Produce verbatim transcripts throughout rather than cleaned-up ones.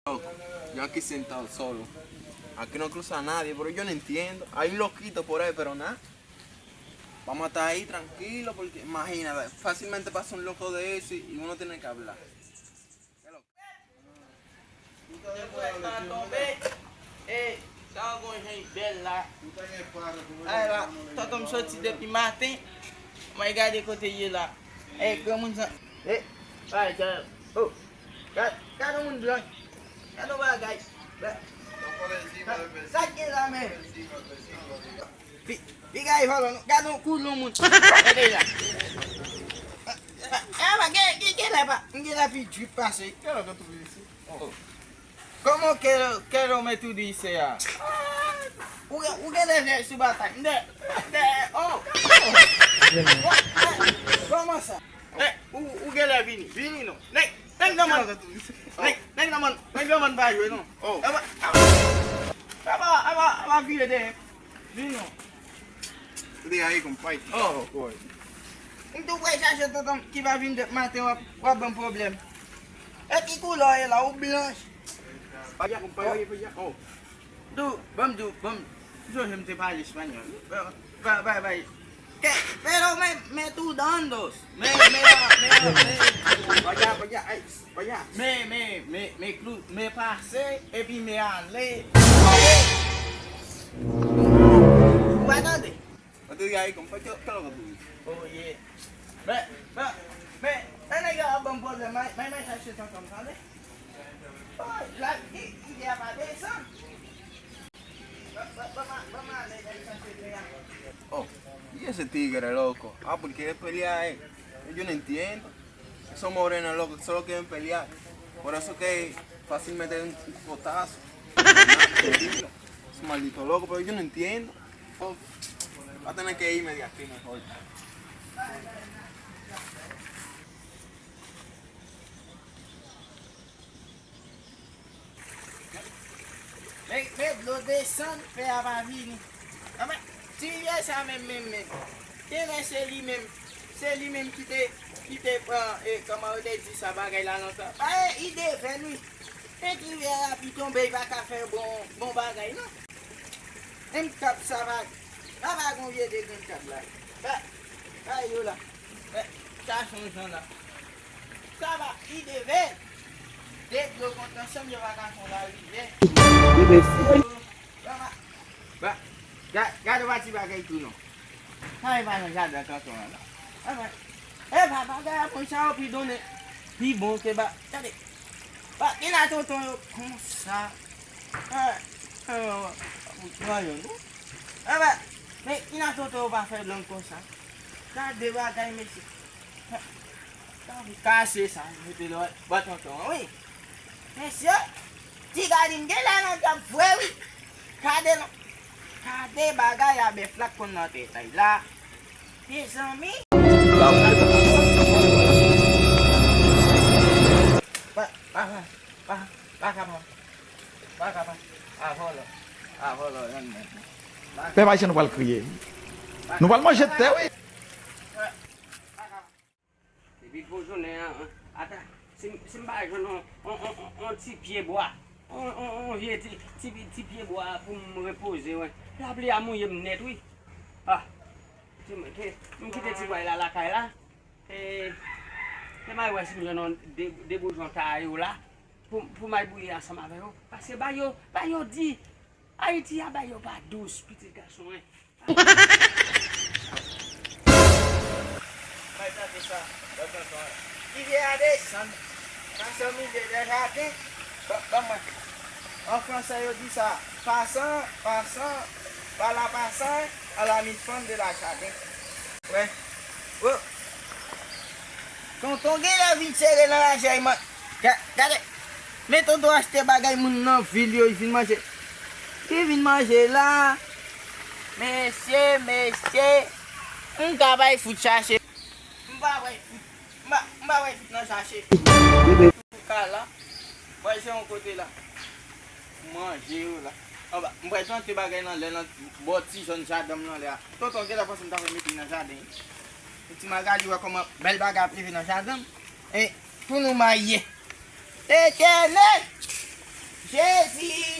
Loco, yo aquí sentado solo. Aquí no cruza nadie, pero yo no entiendo. Hay un loquito por ahí, pero nada. Vamos a estar ahí tranquilo porque imagínate, fácilmente pasa un loco de eso y uno tiene que hablar. Depi w wè tan tonbe, e, sa w gon jan bèl la. Ay la, tonton m soti depi maten. Mwen gade kote l ye la. E, granmoun sa. E, ay, sa, oh. Gade, gade yon moun blan. Gade yon bagay. Sa, sa k gen la, men? Pi-, piga e vòlò, non? Gade yon koulon moun. Gade la. E, e, pa, gen, gen, gen lè pa, gen lè pi drip pase. Kè lè w ka twouve isi? Oh. Kòman kè, kè lè w mèt ou di se a? Ou gen, ou gen lè vè sou batay. Mdè, mdè, oh. Kòman sa? E, ou, ou gen lè vini. Vini non. Nèg, nèg nan man. Nèg, nèg nan man, nèg nan man pa jwe non. Oh. Aba, aba, aba, aba vire dèyè. Vini non. Ou te gaye konpay. Oh, boy. M tou prè chache tonton ki va vin dèp maten w ap, w ap ban m pwoblèm. E ki koulè w ye la, ou blanch. Paja konpay, paja. Oh. Dou, ban m di w, ban m, m sonje m te pale espanyòl. Ba, ba, ba, ba. Que, pero me, me tú dando. Me, me, me, me. Paja, paja, ay, paja. Me, me, me, me cru-, me pase, epi me ale. Ou pa tande? Mwen te gaye konpay, kè, kè lè w ka twouve? Oh, yeah. Men, men, men, men nèg yo ap ban m pwoblèm, mwen, mwen, mwen chache tonton m, tande? Oh, la, li, li a pa desann. Ban, ban, ban m a-, ban m ale, mwen chache tonton m. Oh, y ese tigre loco. Ah, porque es pelear, eh. Yo no entiendo. Esos morenos locos, solo quieren pelear. Por eso que fácilmente hay un, un cocotazo. Esos malditos locos, pero yo no entiendo. Oh, va a tener que irme de aquí mejor. Men, men dlo desann, fè a pa vini. Anben, ti rivyè sa menm, menm, menm. Genlè se li menm, se li menm ki te, ki te pran, e, kòman yo te di sa, bagay la lontan. Ba, e, li devèn, wi. Men ti rivyè a pi tonbe, li pa ka fè bon, bon bagay, non. Menm kab sa pa, pa, pa gon vye de grenn kab la. Ba, ba yo la. Men, sa se yon jan la. Sa va, li devèn. De dlo kont ansanm, yo pa ka fè yon larivyè. Ba, ba, ba, ga-, gade yon ti bagay tou non. Sa e pa nan jaden tonton an non. Ba, ba. E pa bagay a konn sa yo pi donnen. Pi bon ke ba, tande. Ba, gen la tonton yo konsa. E, e, mwen, mwen, mwen, mwen. Enben, men, ki nan tonton yo pa fè lang konsa. Gade bagay, mesye. Tankou kase sa, mete lò, ba tonton an, wi. Mesye, ti Galim gen lè nan dyab vre, wi. Gade non. Gade bagay a bèf la k konn nan tèt la. Mezanmi. Pa, pa, pa, pa, pa kapab. Pa kapab. A vòlò. A vòlò, renmen. Pèp ayisyen, nou pral kriye. Nou pral manje tè, wi. Depi pou jounen an, ata, si, si m pa jwenn on, on, on, on, on ti pye bwa, on, on, on vye ti, ti, ti pye bwa pou m repoze, wi. Lapli a mouye m nèt, wi. Ah, ti, ti, m kite ti bway la lakay la. E, te m al wè si m jwenn on de, de boujon ta yo la. Pou, pou m al bouyi ansanm avè yo. Paske ba yo, ba yo di, Ayiti a ba yo pa dous, pitit gason, en. Bay tande sa, bay tonton, en. Rivyè a desann, pase o milye dè jaden. Ban, ban mwen. An fransè, yo di sa, pasan, pasan, pa la pasan, a la mi fon de la jaden. Wè. Oh. Tonton genlè vin sere nan lajay, man. Ga-, gade. Men tonton achte bagay moun nan vil yo, li vin manje. Li vin manje la. Mesye, mesye. M ka bay fout chache. M pa bay fout. M pa, m pa bay fout nan chache. Tou ka la. Mwen se yon kote la. Manje yo la. Anba, m pral plante bagay nan lè nan bò ti zòn jaden m nan lè a. Tonton genlè panse m ta fè mete nan jaden. Ti Magali wè kòman bèl bagay ap leve nan jaden m. E pou nou marye. Etènèl!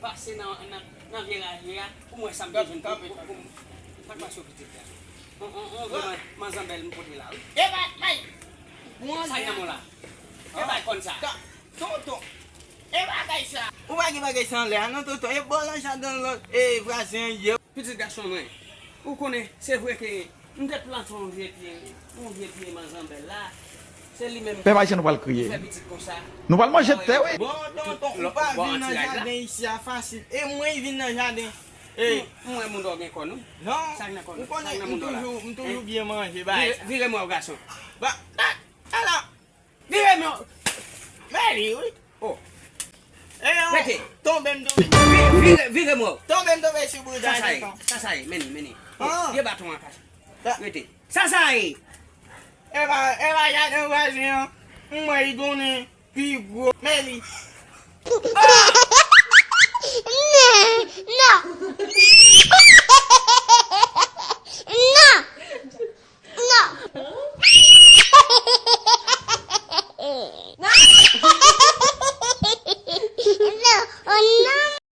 pase nan, nan, nan vye raje a, pou m wè sa m bezwen pou, pou, pou m. Sa k pase w pitit la? On, on, on vye man-, manzanbèl m pote la, wi. E pa, may. Sa nan men w la. E pa konn sa. Tonton. E bagay sa. Ou pa gen bagay sa anlè a, non, tonton. E bò lan jaden lòt, e vwazen an ye. Pitit gason mwen, ou konnen, se vre ke m te plante yon vye pye, yon vye pye manzanbèl la. Se li menm. Pèp Ayisyen, nou pral kriye. Fè pitit konsa. Nou pral manje tè, wi. Bon, tonton, ou pa vin nan jaden isi a fasil. E mwen vin nan jaden. E. M wè moun dò gen kò, non. Non. Sa k nan kò, non? Ou konnen, m toujou, m toujou byen manje, bagay sa. Vire, vire mwen, gason. Ba, ba, ala. Vire mwen. Meli, wi. Oh. E yo, rete. Tonbe m tonbe. Vi-, vire, vire mwen. Tonbe m tonbe sou bouda. Sa sa ye? Sa sa ye? Meni, meni. Oh, vye baton an kase. Rete. Sa sa ye? E pa, e pa jaden vwazen an. M wè li donnen pi gwo. Meli. Non, non.